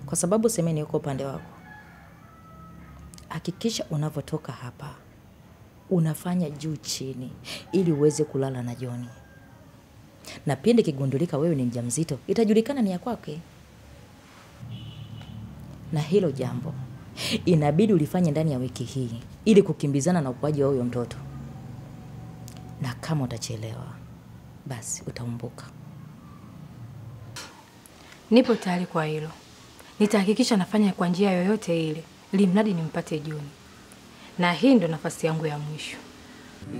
Kwa sababu Semeni yuko upande wako, hakikisha unavotoka hapa unafanya juu chini ili uweze kulala na Joni. Na pindi kigundulika wewe ni mjamzito, itajulikana ni ya kwake. Na hilo jambo inabidi ulifanye ndani ya wiki hii ili kukimbizana na ukuaji wa huyo mtoto. Na kama utachelewa, basi utaumbuka. Nipo tayari kwa hilo. Nitahakikisha nafanya kwa njia yoyote ile, ili mradi nimpate Joni. Na hii ndo nafasi yangu ya mwisho.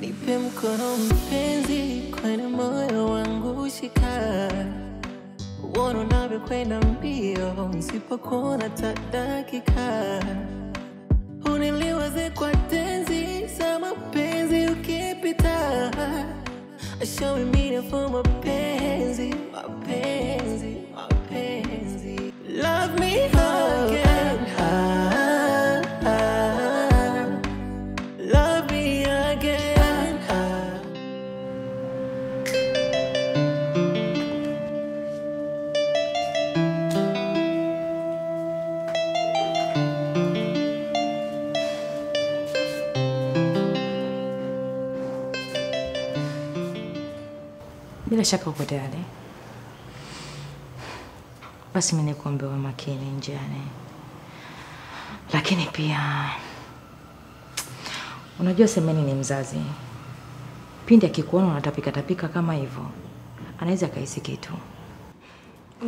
Nipe mkono mpenzi, kwenye moyo wangu shika. Uono unavyokwenda mbio, nisipokuona hata dakika. Uniliwaze kwa tenzi za mapenzi ukipita. Show me for mapenzi, mapenzi, mapenzi. Love me again. Ah, ah. Love me again. Ah. Bila shaka uko tayari. Basi mimi nikuombe uwe makini njiani. Lakini pia unajua Semeni ni mzazi. Pindi akikuona unatapika tapika kama hivyo, anaweza akahisi kitu.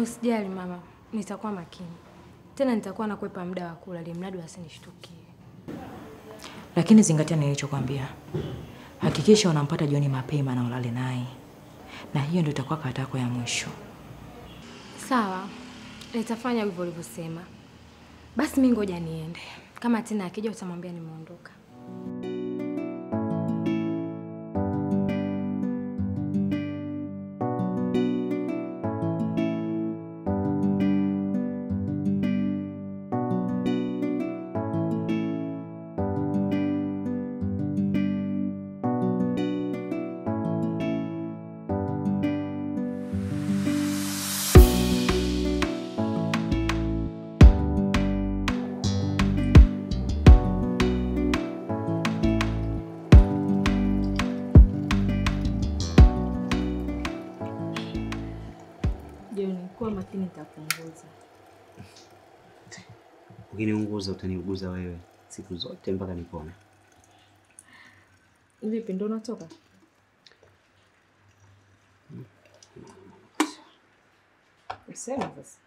Usijali mama, nitakuwa makini. Tena nitakuwa nakwepa muda wa kula ili mradi asinishtukie. Lakini zingatia nilichokuambia. Hakikisha unampata Joni mapema na ulale naye. Na hiyo ndio itakuwa kata yako ya mwisho. Sawa, nitafanya hivyo ulivyosema. Basi mimi ngoja niende. Kama tena akija utamwambia nimeondoka. Ukiniunguza utaniuguza wewe siku zote mpaka nipone. Vipi ndo unatoka? Usema sasa.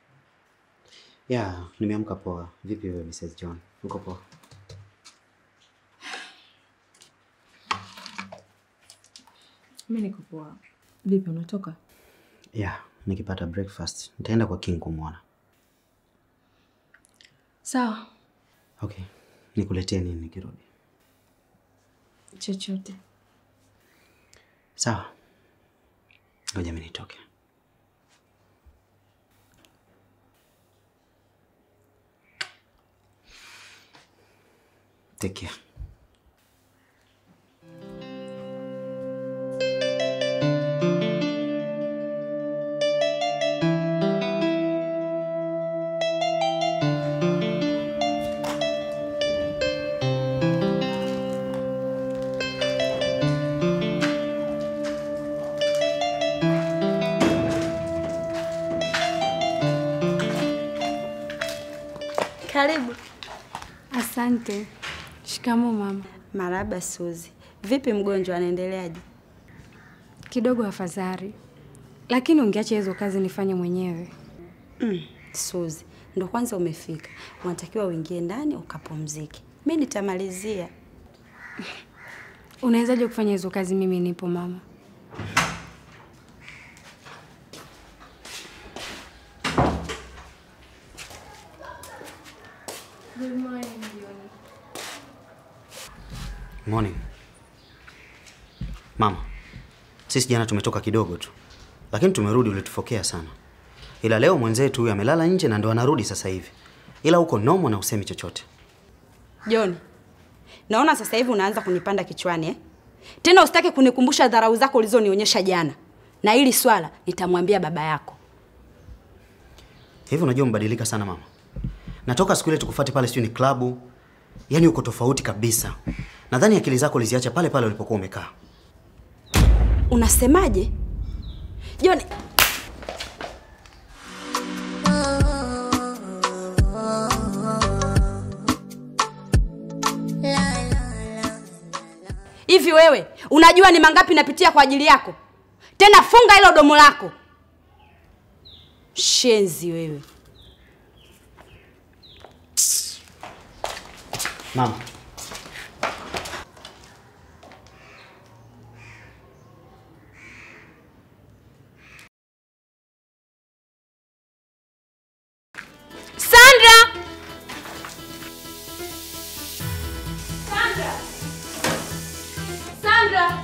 Yeah, nimeamka poa. Vipi wewe Mrs. John? Uko poa? Mimi niko poa. Vipi unatoka? Yeah, nikipata breakfast nitaenda kwa King kumuona. Sawa. Okay. Nikuletee nini nikirudi? Chochote. Sawa. Ngoja mimi nitoke. Take care. Karibu. Asante. Shikamoo mama. Marahaba Suzi. Vipi mgonjwa anaendeleaje? Kidogo afadhali. Lakini ungeacha hizo kazi nifanye mwenyewe. Suzi, ndo kwanza umefika. Unatakiwa uingie ndani ukapumzike. Mimi nitamalizia. Unawezaje kufanya hizo kazi mimi nipo mama? Good morning, Joni. Morning. Mama, sisi jana tumetoka kidogo tu. Lakini tumerudi ulitufokea sana. Ila leo mwenzetu huyu amelala nje na ndo anarudi sasa hivi. Ila huko nomo na usemi chochote. Joni, naona sasa hivi unaanza kunipanda kichwani eh? Tena usitake kunikumbusha dharau zako ulizonionyesha jana. Na hili swala nitamwambia baba yako. Hivi unajua mbadilika sana mama. Natoka siku ile tukufuate pale sio ni klabu. Yaani uko tofauti kabisa. Nadhani akili zako uliziacha pale pale ulipokuwa umekaa. Unasemaje? John, hivi wewe unajua ni mangapi napitia kwa ajili yako? Tena funga hilo domo lako. Shenzi wewe. Mama. Sandra! Sandra! Sandra!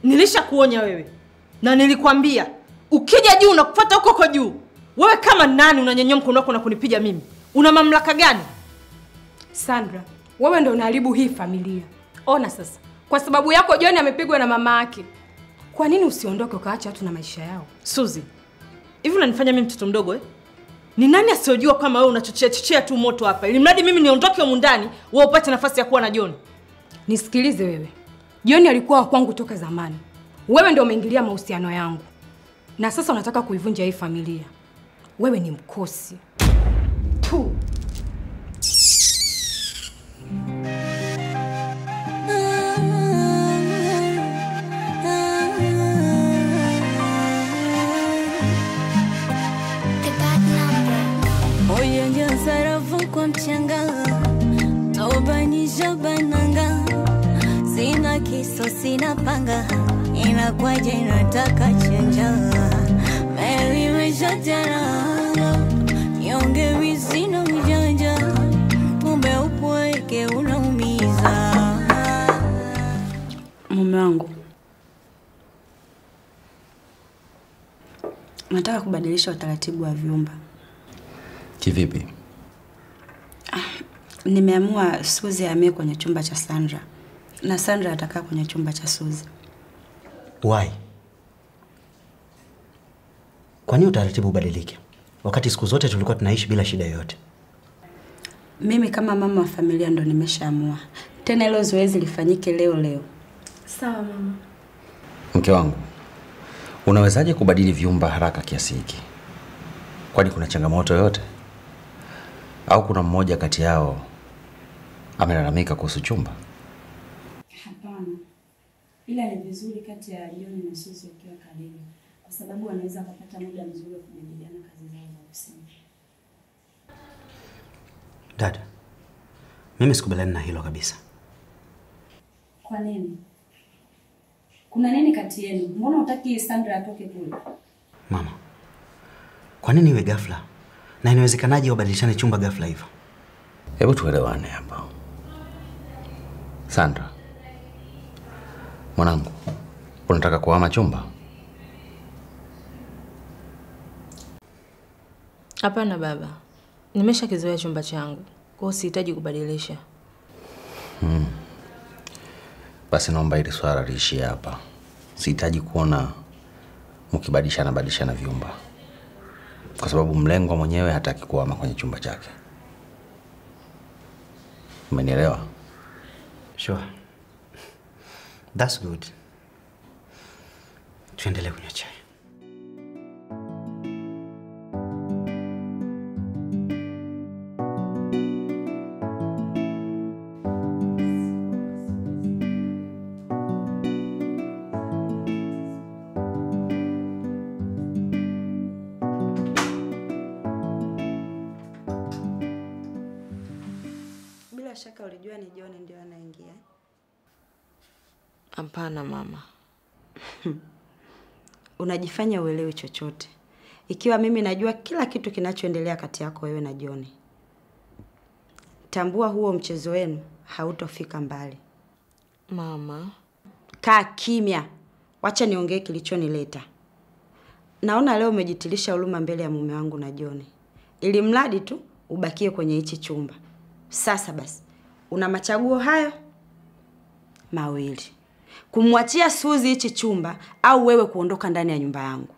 Nilishakuonya wewe. Na nilikwambia ukija juu na kufuata huko huko juu. Wewe kama nani unanyanyua mkono wako na kunipiga mimi? Una mamlaka gani? Sandra, wewe ndio unaharibu hii familia. Ona sasa, kwa sababu yako John amepigwa na mama yake. Kwa nini usiondoke ukaacha watu na maisha yao? Suzy, hivi unanifanya mimi mtoto mdogo eh? Ni nani asiyojua kama wewe unachochea chochea tu moto hapa? Ili mradi mimi niondoke humu ndani, wewe upate nafasi ya kuwa na John. Nisikilize wewe. John alikuwa wa kwangu toka zamani. Wewe ndio umeingilia mahusiano yangu. Na sasa unataka kuivunja hii familia. Wewe ni mkosi. Tu. Kwa mchanga tobanisha bananga, sina kiso sina panga, inakwaje inataka chenja meli meshatana nyonge sina ujanja, kumbe upweke unaumiza. Mume wangu, nataka kubadilisha utaratibu wa vyumba. Kivipi? Nimeamua Suzy ahamie kwenye chumba cha Sandra na Sandra atakaa kwenye chumba cha Suzy. Why? Kwa nini utaratibu ubadilike wakati siku zote tulikuwa tunaishi bila shida yoyote? Mimi kama mama wa familia ndo nimeshaamua. Tena hilo zoezi lifanyike leo leo. Sawa mama. Mke wangu, unawezaje kubadili vyumba haraka kiasi hiki? Kwani kuna changamoto yoyote? Au kuna mmoja kati yao amelalamika kuhusu chumba? Hapana. Ila ni vizuri kati ya John na Suzy wakiwa karibu, kwa sababu wanaweza kupata muda mzuri wa kujadiliana kazi zao za ofisini. Dada, mimi sikubaliani na hilo kabisa. Kwa nini? Kuna nini kati yenu? Mbona hutaki Sandra atoke kule? Mama, kwa nini iwe ghafla? Na inawezekanaje wabadilishane chumba ghafla hivyo? Hebu tuelewane hapa. Sandra, mwanangu, unataka kuhama chumba? Hapana baba. Nimeshakizoea chumba changu. Kwa hiyo sihitaji kubadilisha. Basi naomba hili swala liishie hapa. Sihitaji kuona mkibadilishana badilishana vyumba. Kwa sababu mlengwa mwenyewe hataki kuhama kwenye chumba chake. Umenielewa? Sure. That's good. Tuendelee kunywa chai. Bila shaka ulijua ni John ndio anaingia. Hapana mama. Unajifanya uelewi chochote. Ikiwa mimi najua kila kitu kinachoendelea kati yako wewe na John. Tambua huo mchezo wenu hautofika mbali. Mama, kaa kimya. Wacha niongee kilichonileta. Naona leo umejitilisha huruma mbele ya mume wangu na John. Ili mradi tu ubakie kwenye hichi chumba. Sasa basi, una machaguo hayo mawili. Kumwachia Suzi hichi chumba au wewe kuondoka ndani ya nyumba yangu.